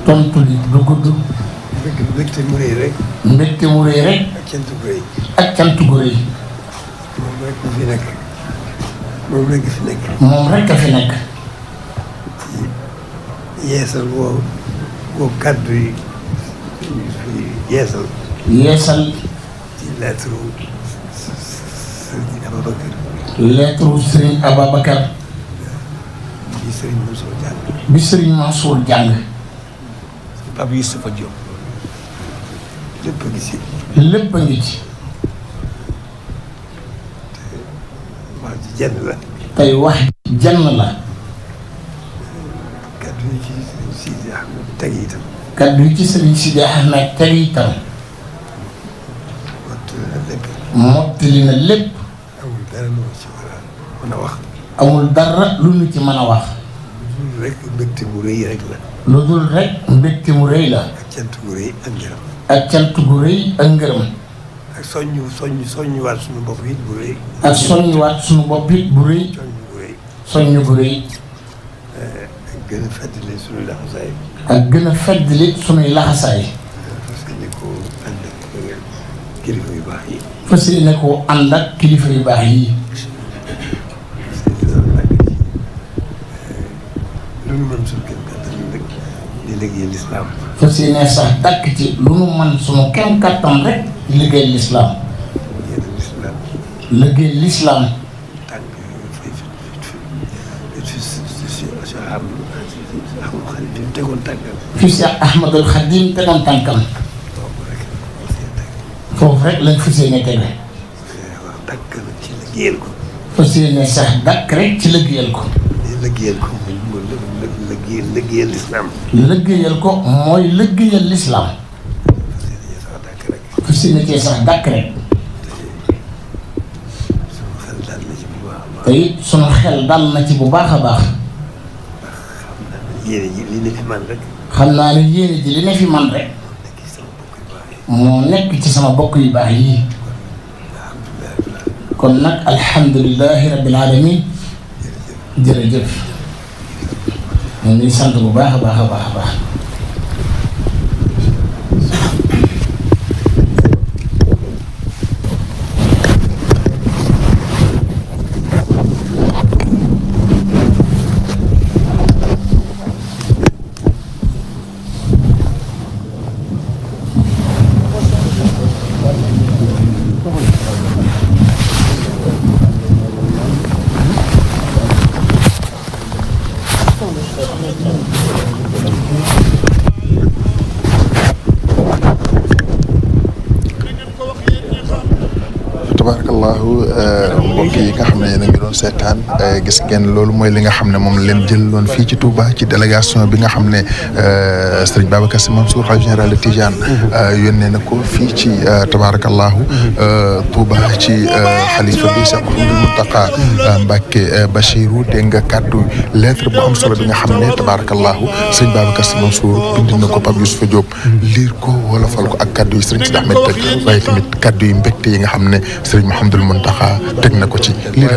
tontu li du gudd. mbégte mu rëy rek. mbégte mu rëy rek. ak cant gu rëy. ak cant gu rëy. moom rek fi nekk. moom rek fi nekk. moom rek a fi nekk. yeesal woo kàddu yi yeesal. yeesal. ci lettre Serigne Ababacar. lettre Serigne Ababacar. bi Serigne Mansour jàng. bi Serigne Mansour jàng. Pape Youssoupha Diop. lépp a ngi ci. lépp a ngi ci. wax ji jenn la. tey wax jenn la. kàddu yi ci Serigne Sidi Ahmed teg itam. kaddu yi ci Serigne Sidi Ahmed teg itam. mottali na lépp. amul dara lu ci war a mën a wax. amul dara lu ñu ci mën a wax. lu dul rek mbégte mu rëy rek la. lu dul rek mbégte mu rëy la. ak cant gu rëy ak ngërëm. ak cant gu rëy ak ngërëm. ak soññuwaat suñu bopp it bu rëy. ak soññuwaat suñu bopp it bu rëy. soññ bu rëy. soññ bu rëy. ak gën a fàttali suñuy laxasaay. ak gën a feddali suñuy laxasaay. parce que ni ko ànd ak kilifa yu baax yi. fas yéene koo ànd ak kilifa yu baax yi. lu nu mën suñu kenn kattan rek di liggéey lislaam. fas yéene sax dàkk ci lu nu man sunu kenn kattan rek liggéey lislaam. liggéey lislaam. tànk fi mu tegoon tànkam. fi Cheikh Ahmadul Khadim tegoon tànkam. foofu rek lañ fas yéene tege. waaw dàkk nag ci liggéeyal ko. fas yéene sax dàkk rek ci liggéeyal ko. liggéeyal ko liggéeyal lislaam. liggéeyal ko mooy liggéeyal lislaam. fas yéene cee sax dàkk rek. te it sunu xel dal na ci bu baax a baax. yéene ji li ne fi man rek. xam naa ne yéene ji li ne fi man rek. moo nekk ci sama bokk yu baax yii. kon nag alhamdulilahi rabbil alamin. jërëjëf. ñu ngi sant bu baax a baax a baax a baax. tabarakallahu mbokk yi nga xam ne yéen a ngi doon seetaan gis ngeen loolu mooy li nga xam ne moom leen jëloon fii ci Touba ci délégation bi nga xam ne Serigne Babacar Sy Mansour xalifa général de Tidiane yónnee na ko fii ci tabarakallahu Touba ci xalifa bi Cheikh Mouhamadou Mountakha Mbacké Bachirou dégg nga kàddu lettre bu am solo bi nga xam ne tabarakallahu Serigne Babacar Sy Mansour bind na ko Pape Youssoupha Diop liir ko wolofal ko ak kàddu yi Serigne Sidi Ahmed teg waaye tamit kàddu yi mbégte yi nga xam ne Serigne Mouhamadou Mountakha teg na ko ci lii